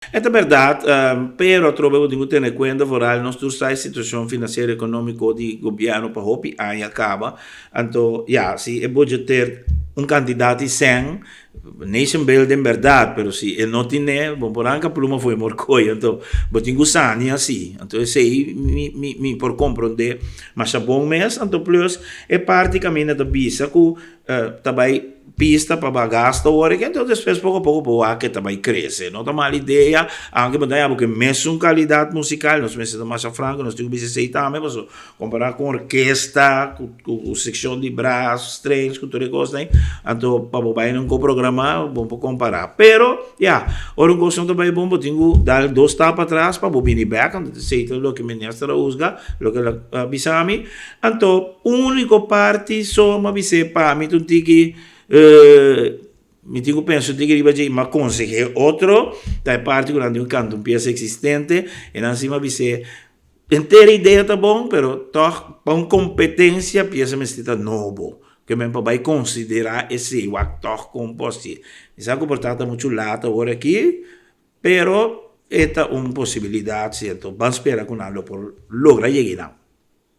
E ta bèrdat, pero atrobe bo tin ku tene kuenta foral nos tur sa e situashon finansiero ekonómiko di gobièrnu pa hopi aña kaba. Anto ya, si e budgeteer un kantidat di sèn, nation building bèrdat, pero si e no tine, bo por ranka pluma for e morkoi. Anto bo tin ku sani asi. Anto esei mi mi mi por komprondé masha bon mes. Anto plus e parti kaminda ta bisa ku ta bai pista pa ba gasto ora ke enton despues poko poko bo wak ke ta bai krese. No ta mal idea, aunke bo ta haña bo ke mesun kalidat musikal, nos mester ta masha franko, nos tin ku bisa esei tambe pasobra kompara ku orkesta, ku sekshon di bras, strings, ku tur e kosnan ei, anto pa bo bai na un ko programa bo por kompara. Pero ya, ora un kos no ta bai bon bo tin ku dal dos stap atras pa bo bini bek, anto esei ta loke minister a husga, loke el a bisa mi. Anto úniko parti so m'a bis'é pa mi ta un tiki mi tin ku pensa un tiki riba dje i m'a konseh'é otro ta e parti ku nan tin ku kanta un piesa eksistente i nan si m'a bis'é henter e idea ta bon pero tòg pa un kompetensia piesa mester ta nobo ke men pa bai konsiderá esei wak tòg kon por hasié. Mi sa ku por ta ta muchu lat awor aki pero e ta un posibilidat si anto ban spera ku nan lo por logra yega einan.